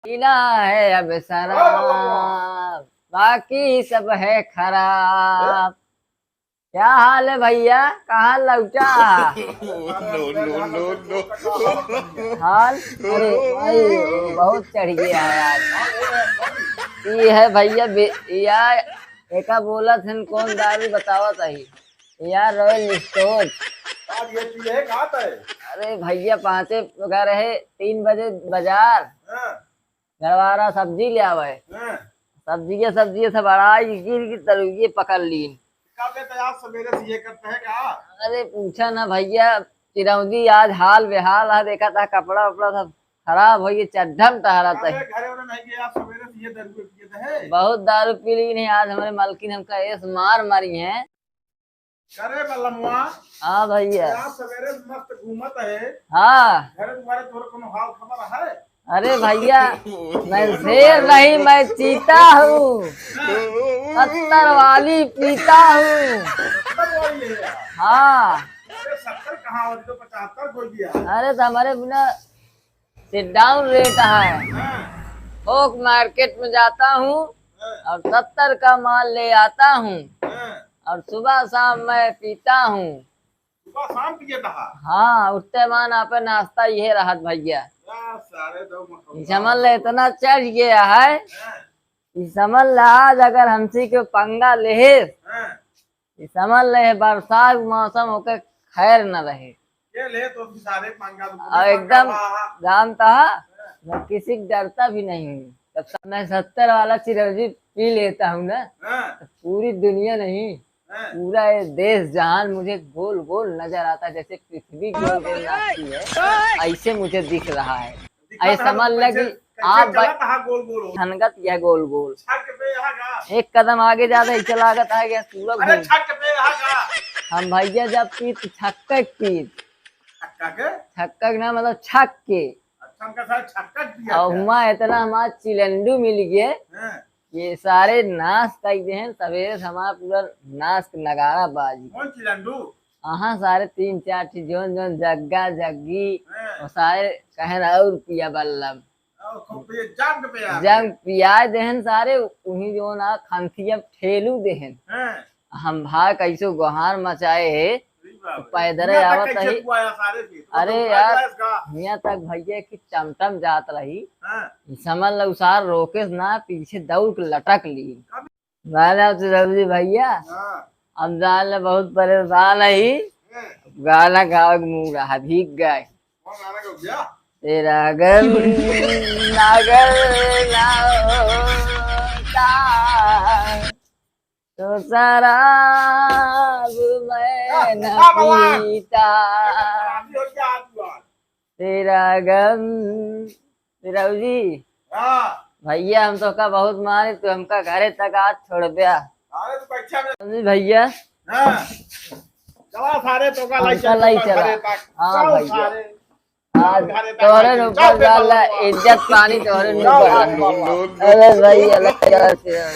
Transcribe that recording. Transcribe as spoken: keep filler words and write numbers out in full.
पीना है अब शराब, बाकी सब है खराब। क्या हाल है भैया, कहाँ लौटा? No, no, no, no। हाल, अरे भाई, बहुत चढ़ गया है यार। ये है भैया बे-, यार, एका बोलत हन कौन दारू बतावत ही यार, रॉयल स्टोर। आज ये पी है, कहाँ था है? अरे भैया, पाँचे घर है, तीन बजे बाजार। हाँ। गड़वारा सब्जी ले आवे। हाँ। सब्जिया, सब्जिया सब अड़ाई गिर गिर तरुइये पकड़ लीन। का बे, तो आज सवेरे से ये करता है का? अरे पूछा ना भैया, चिरौंजी आज हाल बेहाल है, देखा था कपड़ा उपड़ा सब खराब हो गए, चड्ढम टहरा का था। बे, घरे उरे नहीं गया, आज सवेरे से ये दारू पिए थे? बहुत दारू पी ली नहीं आज, हमारे मालकिन हमका एस मार मारी हैं। करे बलमुआ। हाँ भैया। यहाँ सवेरे मस्त घूमत है। हाँ। घरे तुम्हारे तोर कोनो हाल खबर है? अरे भैया, मैं शेर नहीं, मैं चीता हूँ। सत्तर वाली पीता हूँ। सत्तर वाली है यार। हाँ। अरे सत्तर कहाँ हो, तो पचहत्तर कोई दिया है। अरे तो हमारे बिना sit down rate है। हाँ। थोक मार्केट में जाता हूँ हाँ। और सत्तर का माल ले आता हूँ हाँ। और सुबह शाम मैं पीता हूँ। सुबह शाम पिए था? हाँ, उठते मान आपे नाश्ता इहे रहत भैया। या सारे दो मखौड़ा। ई समझ ले, इतना चढ़ गया है। हाँ। ई समझ ले, आज अगर हमसे के पंगा लेहे, हाँ। ई समझ ले, बरसात मौसम होके खैर न रहे। ये ले तो भी सारे पंगा तो और पूरे एकदम पंगा बा। जानता है, हाँ। मैं किसी से डरता भी नहीं हूँ। जब से मैं सत्तर वाला चिरौंजी पी लेता हूँ ना, हाँ। तो पूरी दुनिया नहीं, हाँ। पूरा ये देश जहान मुझे गोल गोल नजर आता है, जैसे पृथ्वी गोल गोल नाचती है, ऐसे मुझे दिख रहा है। दिखा ऐसे था, समझ ले कैसे, कि कैसे आप चला भाई था गोल गोल हो। खनगत यह गोल गोल। छक पे यहाँ का? एक कदम आगे जाता है, चला गता है, गया पूरा अरे घूम। छक पे यहाँ का? हम भैया जब पीत छक्का पीत। छक्का के? छक्का के ना, मतलब छक के। अच्छा, हमका साथ छक्का दिया और क्या? हुआ इतना हमारा चिलंडू मिल गए। हाँ। ये सारे नाश कर दे हैं, सवेरे से हमारा पूरा नाश के नगाड़ा बाजी। कौन चिलंडू? हाँ, सारे तीन चार चीज जौन जौन जग्गा जग्गी, हाँ। और सारे कहन और पिया बल्लम। और खूब पिए, जाम के पिया। जब पिया देहन सारे, उही जौन आ खंतिया ठेलू देहन। हाँ। हम भाग कैसे गोहार मचाए है, अरे बाप रे। पैदल यहाँ तक आवत कैसे है। तू आया सारे फिर? तो अरे तो यार, भाग इसका। यहाँ तक भैया की चमचम जात रही। हाँ। समझ लो, सार रोके से ना, पीछे दौड़ के लटक ली। कब? गाना तो रवजी भैया, हाँ। हम जान ले बहुत परेशान है ही। हाँ। गाना गावे के मूड रहा, भीग गए। कौन गाना गाओ भैया? तेरा गम अगर ना होता तो शराब मैं न पीता। तेरा गम, तेरा जी। हाँ। भैया, हम तोका बहुत माने, तू हमका घरे तक आज छोड़ द्या। अरे, तू परीक्षा में समझी भैया? हाँ। चला सारे, तोका हमका लई चल, लाई तोका चला। घरे तक। हाँ चल भैया। सारे। आज तोहरे ऊपर डाल ला, इज्जत पानी तोहरे ऊपर डाल ला। अरे भाई, अलग तरह से।